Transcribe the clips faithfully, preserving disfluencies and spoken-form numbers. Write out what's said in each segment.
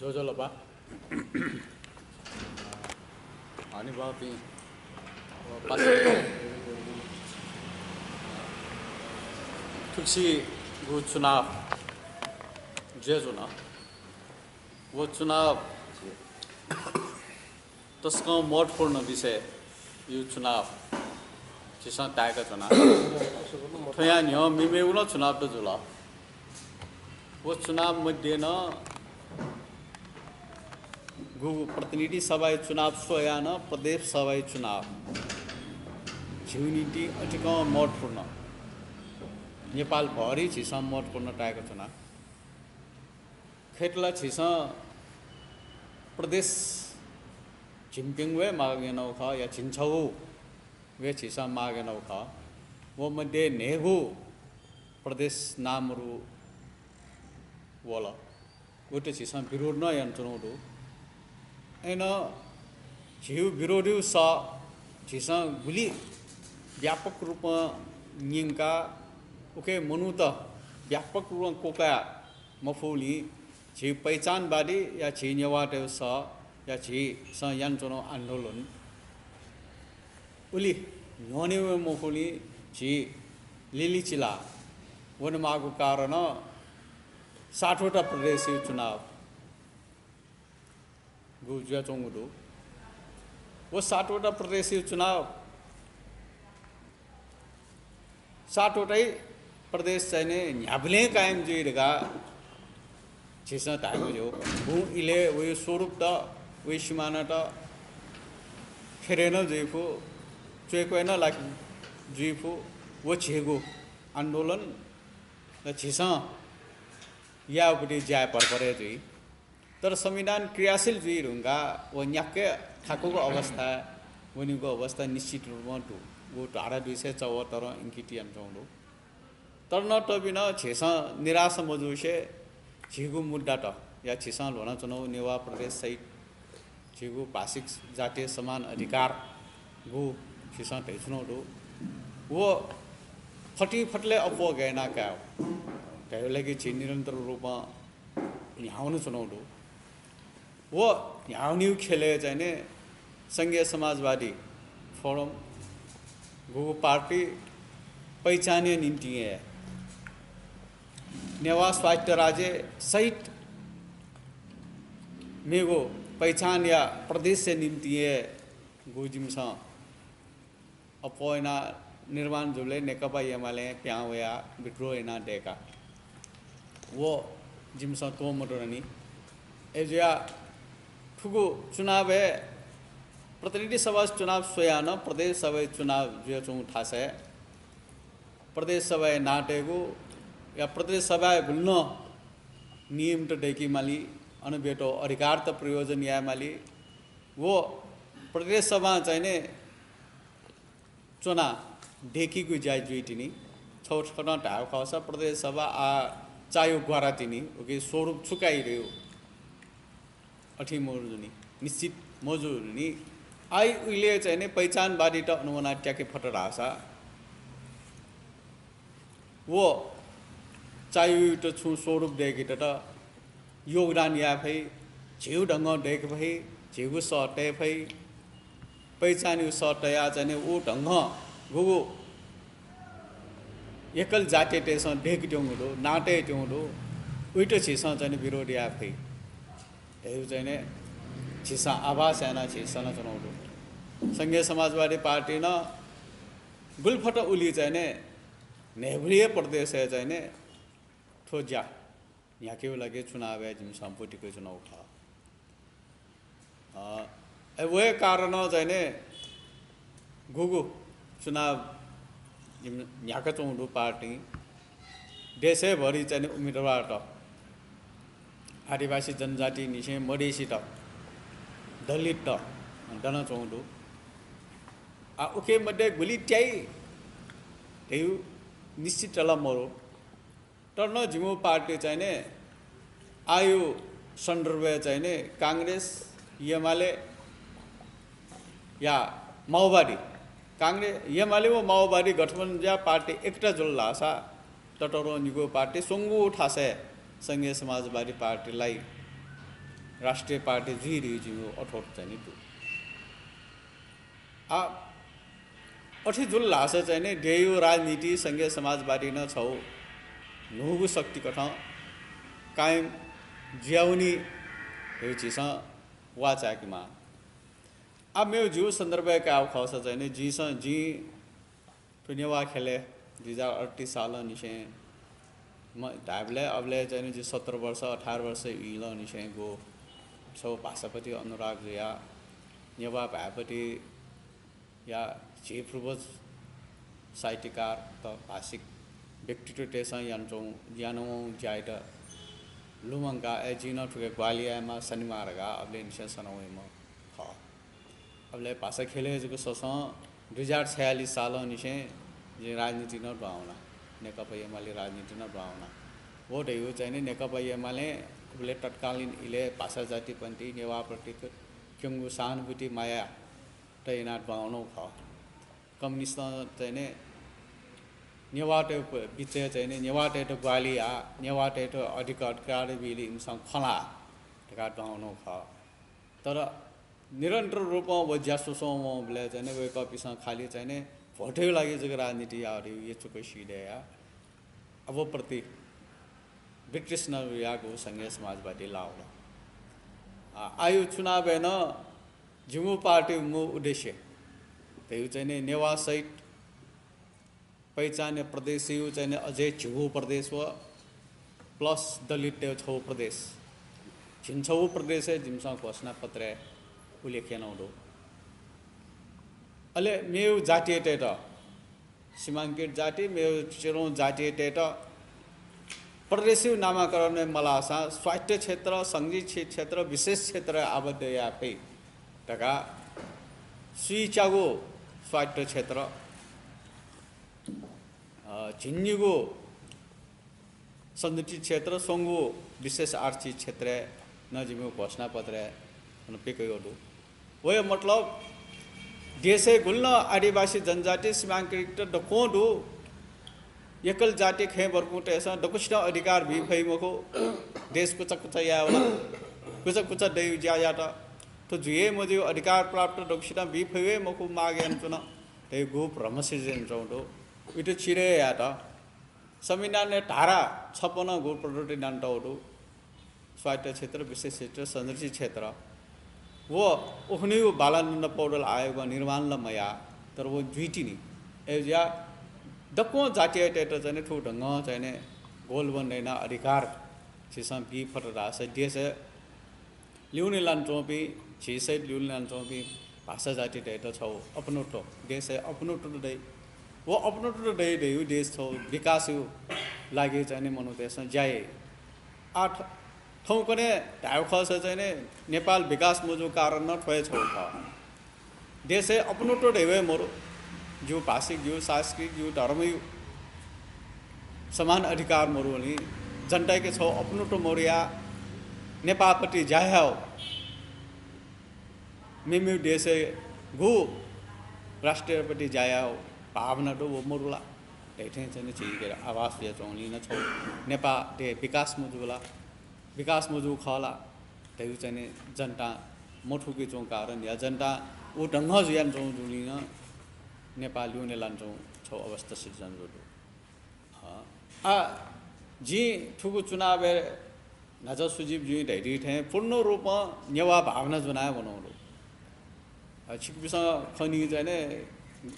ज्वजलपा। हनेबहःपिं व पासापिं, थुगुसिगु चुनाव जुयाच्वन। व चुनाव तसकं महत्त्वपूर्ण विषयया चुनाव झीसं ताय्‌का च्वना। थ्वया न्ह्यः मेमेगु नं चुनावत जुल। व चुनाव मध्ये नं गुगु प्रतिनिधि सभाया चुनाव स्वयाः नं प्रदेश सभाया चुनाव झीगु निंतिं अतिकं महत्त्वपूर्ण। नेपालभरि झीसं महत्त्वपूर्ण ताय्‌का च्वना। खय्‌त ला झीसं प्रदेश झिंप्यंगू हे माःगु यानागु खः, या झिंछगू हे झीसं माःगु यानागु खः। व मध्ये न्हय्‌गू प्रदेश नामरु वल। उत झीसं विरोध नं यानाच्वनागु दु। अय्‌नं झीगु विरोधया सः झीसं गुलि व्यापक रूपं न्यंकाः उकी मनूत व्यापक रूपं क्वकाये मफुगुलिं झी पहिचानवादी या झी नेवाःतय् सः या झीसं यानाच्वनागु आन्दोलन उलि न्ह्यःने वये मफुगुलिं झी लिलिचिला वनेमाःगु कारणं सातवटा प्रदेशया चुनाव गु जुयाच्वंगु दु। व सातवटा प्रदेशया चुनाव सातवटै प्रदेश चाहिँ नि न्ह्याबलें कायम जुइ धकाः झीसं धायेगु ज्यू। गुगु इलय् वया स्वरूपत, वया सिमानात फेरय् नं जुइफु, च्वय्‌क्वय् नं लाके जुइफु। व झीगु आन्दोलन ला झीसं याःगुपति ज्याय् भरभर हे जुइ। तर संविधान क्रियाशील जुइ धुंकाः व न्याक्क थाकुगु अवस्थाय् वनीगु अवस्था निश्चित रूपं दु। व धारा दुई सय चौहत्तरं इंगित यानाच्वंगु दु। तर नं तःपिं नं झीसं निराश मजुसे झीगु मुद्दात या झीसं ल्ह्वनाच्वनागु नेवाः प्रदेश सहित झीगु भाषिक जातीय समान अधिकार गु झीसं धयाच्वनागु दु। व फतिंफतले अप्वः गय् याना कायेगु धयागु लागि झी निरन्तर रूपं न्ह्यावनाच्वनागु दु। व न्ह्यावनीगु ख्यलय् चाहिँ नि संघीय समाजवादी फोरम गुगु पार्टी पहिचानया निंतिं हे नेवाः स्वायत्त राज्य सहित मेगु पहिचानया प्रदेशया निंतिं हे गु जिमिसं अप्वः यानाः निर्माण जूबलय् नेकपा एमालें पिहां वयाः विद्रोह यानाः दय्‌का। व जिमिसं त्वःमदुनि। अय्‌जुयाः थुगु चुनावय् प्रतिनिधि सभा चुनाव स्वयाः नं प्रदेश सभाया चुनाव जुयाच्वंगु थासय् प्रदेश सभाया नां तयेगु या प्रदेश सभाया गुलि नं नियमत दय्‌केमाली, अन ब्यूगु अधिकारत प्रयोजन यायेमाली। व प्रदेश सभां चाहिँ नि च्वनाः दय्‌केगु ज्या जुइतिनि। छगू छकथं धायेगु खःसा प्रदेश सभा आः चाःहिउ ग्वारा तिनि, उकी स्वरूप छु काइ धइगु अथे मजुनि, निश्चित मजुनि। आः उइले चाहिँ नि पहिचानवादीत अन वनाः त्याके फत धाःसा व चाःहिउत छुं स्वरूप दय्‌केत योगदान याये फइ, झीगु ढंगं दय्‌के फइ, झीगु सः तये फइ। पहिचानया सः तयाः चाहिँ नि उ ढंगं गुगु एकल जातीयतय्‌सं दय्‌केत्यंगु दु, नां तयात्यंगु दु, उइत झीसं चाहिँ नि विरोध याये फइ। धइगु चाहिँ नि झीसं आभास यानाः झी सनाच्वनागु दु। संघीय समाजवादी पार्टी नं गुलि फत उलि चाहिँ नि न्हय्‌गुलिं हे प्रदेशय् चाहिँ नि थ्व ज्या न्ह्याकेगु लागि चुनावय् जिमिसं ब्वति कयाच्वनागु खः। अ, अय् व हे कारणं चाहिँ नि गुगु चुनाव जिमि न्ह्याकाच्वंगु दु पार्टीं। देशय्‌भरि चाहिँ नि उम्मेदवारत, आदिवासी जनजातिनिसें मधेसीत, दलितत दनाच्वंगु दु। आः उकी मध्ये गुलि त्याइ धइगु निश्चित ला मरु। तर नं जिमिगु पार्टी चाहिँ नि आःया सन्दर्भय् चाहिँ नि कांग्रेस, एमाले या माओवादी, कांग्रेस, एमाले व माओवादी गठबन्धन जुयाः पार्टी एकता जुल धाःसा ततःधंगु निगू पार्टी स्वंगू थासय् संघीय समाजवादी पार्टीलाइ राष्ट्रिय पार्टी जुइ धइगु जिमिगु अठोट चाहिँ नि दु। आ, अथे जुल धाःसा चाहिँ नि देय्‌गु राजनीति संघीय समाजवादी नं छगू न्हूगु शक्तिकथं कायम जुयावनी धइगु झीसं वाः चायेकेमाः। आ, मेगु जिगु सन्दर्भय् कायेगु खःसा चाहिँ नि जिं थ्व नेवाः ख्यलय् दुई हजार अडतिस सालंनिसें म धायेबलय् अबलय् चाहिँ नि जि सत्र वर्ष, अठार वर्ष इलंनिसें गु छगू भाषाप्रति अनुराग जुयाः नेवाः भाय्‌पतिया झी पूर्वज साहित्यकार त भाषिक व्यक्तित्वतय्‌सं यानाच्वं-, यानावं ज्यायात लुमंकाः, ए, जिं नं थुके ग्वाहालि यायेमाः, सनेमाः धकाः अबलय्‌निसें सनावइम्ह खः। अबलय् भाषा ख्यलय् जक ससं दुई हजार छयालिस सालंनिसें जिं राजनीति नं दुहां वना, नेकपा एमाले राजनीति नं दुहां वना। व धइगु चाहिँ नि नेकपा एमालें उबलय् तत्कालीन इलय् भाषा जातिपन्थी नेवाःप्रति क्यंगु सहानुभूति मायात यानाः दुहां वनागु खः। कम्युनिस्टं चाहिँ नि नेवाःतय् प-, बिचय् चाहिँ नि नेवाःतय्‌त ग्वाहालि याः, नेवाःतय्‌त अधिक-, अधिकार बिइलि इमिसं खँ ल्हाः धकाः दुहां वनागु खः। तर निरन्तर रूपं व ज्या स्वस्वं वंबलय् चाहिँ नि वय्‌कःपिसं खालि चाहिँ नि भोटय् लागि जक राजनीति याः धइगु यचुक सिधयाः अबप्रति वितृष्णा जुयाः गु संघीय समाजवादी लाः वल। आ, आःयागु चुनावय् नं जिमिगु पार्टीया मू उद्देश्य धइगु चाहिँ नि नेवाः सहित पहिचानया प्रदेशया चाहिँ नि अझै झिगू प्रदेश व plus दलिततय् छगू प्रदेश, झिंछगू प्रदेशय् जिमिसं घोषणापत्रय् उल्लेख यानागु दु। अले मेगु जातीयतय्‌त, सीमांकित जाति, मेगु चिचीधंगु जातीयतय्‌त प्रदेशया नामाकरण याये मलाःसां स्वायत्त क्षेत्र, संरक्षित क्षेत्र, विशेष क्षेत्रय् आबद्ध याये फइ धकाः स्वीच्यागू स्वायत्त क्षेत्र, अ, झिंनिगू संरक्षित क्षेत्र, स्वंगू विशेष आरक्षित क्षेत्रय् नं जिमिगु घोषणापत्रय् अन पिकयागु दु। वया मतलब देशय् गुलि नं आदिवासी जनजाति सीमांकित दक्वं दु। एकल जाति खँय् बरकुंतय्‌सं दक्वसितं अधिकार बी फइ मखु। देश कुचा कुचा यायेवला, कुचा कुचा दइगु ज्या यात। थ्व जुइ हे मज्यू, अधिकार प्राप्त दक्वसितं बी फइ हे मखु, माग यानाच्वन धइगु भ्रम सिर्जना यानाच्वंगु दु। उइत चिरे यायेत संविधानया धारा छप्पन्नगु प्रदर्शित यानातःगु दु। स्वायत्त क्षेत्र, विशेष क्षेत्र, संरक्षित क्षेत्र। व उखुन्हुया बालानन्द पौडेल आयोगं निर्माण ला मयाः, तर व जुइतिनि। अय्‌जुयाः दक्वं जातीयतय्‌त चाहिँ नि थुगु ढंगं चाहिँ नि गोलबन्द यानाः अधिकार झीसं बी फत धाःसा देशय् ल्यूने लानाच्वंपिं, झी सहित ल्यूने लानाच्वंपिं भाषा जातितय्‌त छगू अपनत्व, देशय् अपनत्व दइ। व अपनत्व दइ धइगु देश छगू विकासया लागि चाहिँ नि मनूतय्‌सं ज्या याइ। आः थ-, थौंकन्हय् धायेगु खःसा चाहिँ नि नेपाल विकास मजूगु कारण नं थ्व हे छगू खः। देशय् अपनत्व धइगु हे मरु। ज्यू भाषिक, ज्यू सांस्कृतिक, ज्यू धर्मया समान अधिकार मरुगुलिं जनतायाके छगू अपनत्व मरुयाः नेपाःपट्टि ज्या यायेगु, मेमेगु देशय् गु राष्ट्रपति ज्या यायेगु भावना दु, व मरु ला धइथें चाहिँ नि झीके आभास जुयाच्वंगुलिं नं छगू नेपाः देय् विकास मजू ला, विकास मजू खः ला धइगु चाहिँ नि जनतां मथूके च्वंगु कारण या जनतां व ढंगं जुयाच्वंगुलिं नं नेपाः ल्यूने लानाच्वंगु छगू अवस्था सिर्जना जुल। अ, आ, जिं थुगु चुनावय् न्हाचः सुजित जुइ धयादी थें पूर्ण रूपं नेवाः भावना ज्वनाः वनागु दु। अ, छिकपिन्सं खनी चाहिँ नि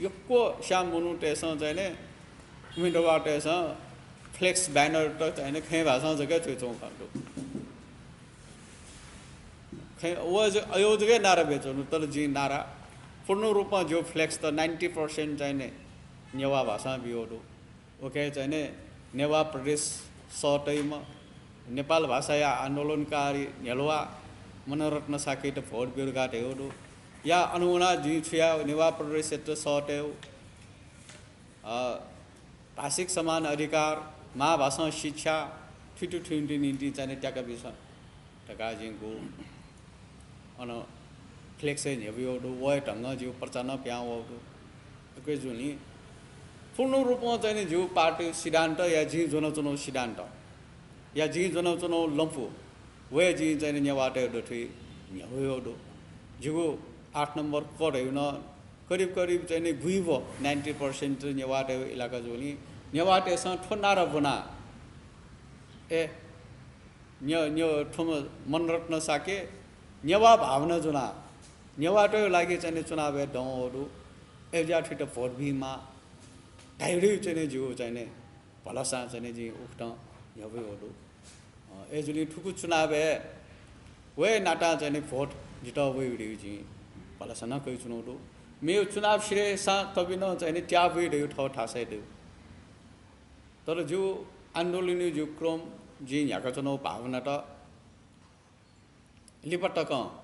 यक्व स्यां मनूतय्‌सं चाहिँ नि उम्मेदवारतय्‌सं flex banner त चाहिँ नि खँय् भाषां जक च्वयाच्वंगु खने दु। खँय्, व ज-, अय् जक नारा ब्यूच्वंगु दु, तर जिं नारा पूर्ण रूपं जिगु flex त ninety percent चाहिँ नि नेवाः भाषां ब्यूगु दु। उकी चाहिँ नि नेवाः प्रदेश सःतइम्ह, नेपाल भाषाया आन्दोलनकारी न्ह्यलुवा मनरत्न शाक्ययात vote ब्यू धकाः धयागु दु। या अन वनाः जिं छु याये, नेवाः प्रदेशयात सःतयेगु, अ, भाषिक समान अधिकार, मांभाषां शिक्षा, थुइत थुइकेगु निंतिं चाहिँ नि त्याका बिसँ धकाः जिं गु अन flex-य् न्ह्यब्वयागु दु, व हे ढंगं जिगु प्रचार नं पिहां वःगु दु। अय्‌जूगुलिं पूर्ण रूपं चाहिँ नि जिगु पार्टी सिद्धान्त या जिं ज्वनाच्वनागु सिद्धान्त या जिं ज्वनाच्वनागु लँपु वय् जिं चाहिँ नि नेवाःतय् दथुइ न्ह्यब्वयागु दु। जिगु आठ नम्बर क धयागु नं करिब करिब चाहिँ नि गुइव, ninety percent नेवाःतय् इलाका जूगुलिं नेवाःतय्सं थ्व नारा ब्वनाः, ए, न्य-, न्य-, थ्वम्ह मनरत्न शाक्य नेवाः भावना ज्वनाः नेवाःतय् लागि चाहिँ नि चुनावय् दं वःगु दु। अय्‌जुयाः थुइत भोट बीमाः धयागु चाहिँ नि जिगु चाहिँ नि भलसां चाहिँ नि जिं उकथं न्ह्यब्वयागु दु। अ, अय्‌जूगुलिं थुगु चुनावय् वय् नातां चाहिँ नि भोट जितः वइगु धइगु जिं भलसा नं कयाच्वनागु दु। मेगु चुनाव सिधयेसां तबि नं चाहिँ नि त्याः बुइ धइगु थः थासय् दु। तर जिगु आन्दोलनया जिगु क्रम, जिं न्ह्याकाच्वनागु भावनात लिपा तकं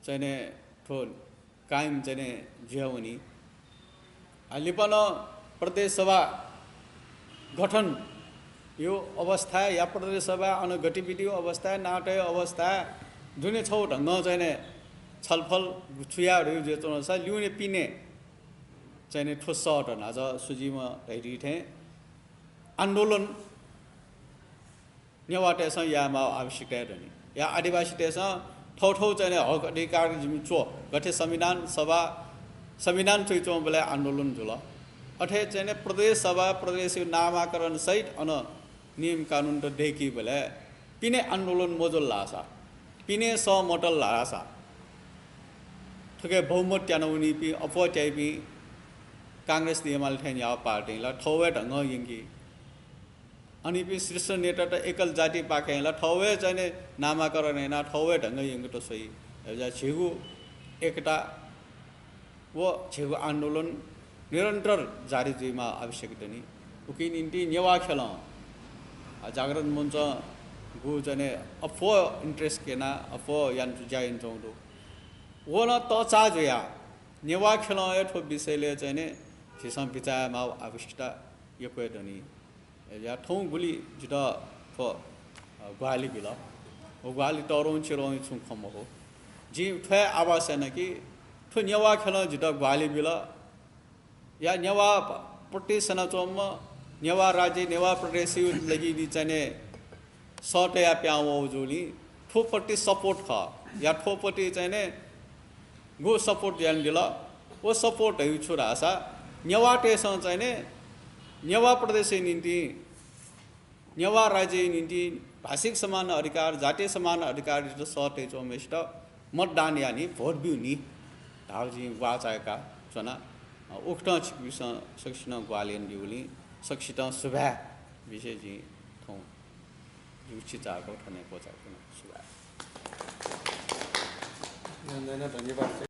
चाहिँ नि थ्व कायम चाहिँ नि जुयावनी। आ, लिपा नं प्रदेश सभा गठनया अवस्थाय् या प्रदेश सभा अन गतिविधिया अवस्थाय्, नाताया अवस्थाय् दुने छगू ढंगं चाहिँ नि छलफल छु याये धइगु जुयाच्वंसा लिउने पिने चाहिँ नि थ्व सःत न्हाचः सुजिमं धयादी थें आन्दोलन नेवाःतय्सं यायेमाःगु आवश्यकता हे दनि। या आदिवासीतय्सं थःथःगु चाहिँ नि हक अधिकार जिमि च्व, गथे संविधान सभा, संविधान च्वइच्वंबलय् आन्दोलन जुल। अथे चाहिँ नि प्रदेश सभा, प्रदेशया नामाकरण सहित अन नियम कानुनत दय्कीबलय् पिने आन्दोलन मजुल धाःसा, पिने सः मतल धाःसा, थुके बहुमत त्यानावनीपिं अप्वः त्याइपिं कांग्रेस नेमाल थें न्ह्याःगु पार्टीं ला थौं हे ढंगं यंकी। अन इपिं शीर्ष नेतात एकल जातिपाखें ला थौं हे चाहिँ नि नामाकरण यानाः थौं हे ढंगं यंकेत स्वइ। अय्‌जुयाः झीगु एकता व झीगु आन्दोलन निरन्तर जारी जुइमाः आवश्यक दनि। उकिया निंतिं नेवाः ख्यलं, अ, जागरण मञ्चं गु चाहिँ नि अप्वः interest क्यनाः अप्वः याना ज्या यानाच्वंगु दु। व नं तःचाः जुयाः नेवाः ख्यलं हे थ्व विषयलय् चाहिँ नि झीसं बिचाः यायेमाःगु आवश्यकता यक्व हे दनि। या थौं गुलि जितः थ्व, अ, ग्वाहालि बिल। व ग्वाहालि तःधंगु चिधंगु छुं खँ मखु। जिं थ्व हे आभास याना कि थ्व नेवाः ख्यलं जितः ग्वाहालि बिल। या नेवाः प्रदेश सनाच्वंम्ह, नेवाः राज्य, नेवाः प्रदेशया लागि नि चाहिँ नि सः तयाः पिहां वःगु जूगुलिं थ्वप्रति support खः। या थ्वप्रति चाहिँ नि गु support यानादिल। व support धइगु छु धाःसा नेवाःतय्सं चाहिँ नि नेवाः प्रदेशया निंतिं, नेवाः राज्यया निंतिं भाषिक समान अधिकार, जातीय समान अधिकारयात सः तयाच्वंम्हय्सित मतदान यानि, भोट ब्यूनि धाःगु जिं ग्वाः चाय्काच्वना। अ, उकथं छिकपिन्सं सकसिनं ग्वाहालि यानादीगुलिं सकसितं सुभाय् बिसें जिं थौं जिगु चिचाको थन हे क्वचाय्कन। सुभाय्। धन्यवाद।